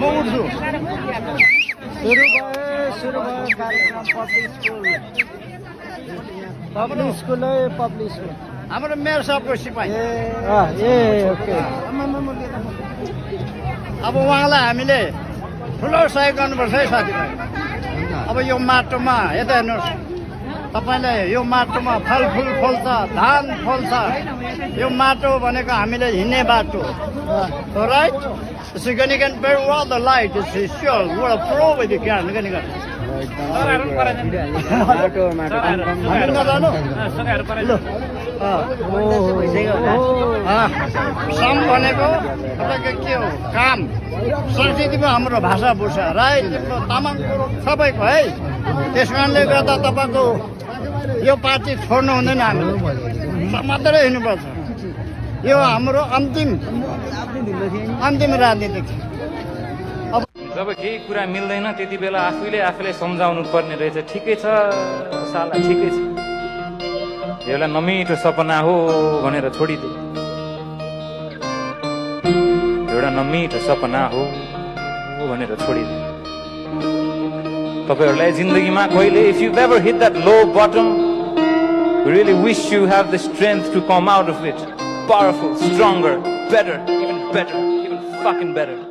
म उठ्छु सुरु भयो कार्यक्रम पब्लिक स्कुल हाम्रो मेयर साहबको सिपाही ओके अब उहाँलाई हामीले ठुलो सहयोग गर्नुपर्छ है साथीभाइ अब यो माटोमा यता हेर्नुहोस् तपाईँले यो माटोमा फलफुल फल्छ धान फल्छ यो माटो भनेको हामीले हिँड्ने बाटो right So you can very well the light is sure what a pro with the can सम भनेको तपाईँको के हो काम संस्कृतिमा हाम्रो भाषा बुझ्छ राई तिम्रो तामाङ सबैको है त्यस कारणले गर्दा तपाईँको यो पार्टी छोड्नु हुँदैन हामीले मात्रै हिँड्नुपर्छ यो हाम्रो अन्तिम राजनीति जब केही कुरा मिल्दैन त्यति बेला आफैले सम्झाउनु पर्ने रहेछ ठिकै छ साला ठिकै छ एउटा नमिठो सपना हो भनेर छोडिदे एउटा नमिठो सपना हो भनेर छोडिदे तपाईहरुलाई जिन्दगीमा कहिले if you've ever hit that low bottom we really wish you have the strength to come out of it powerful stronger better even fucking better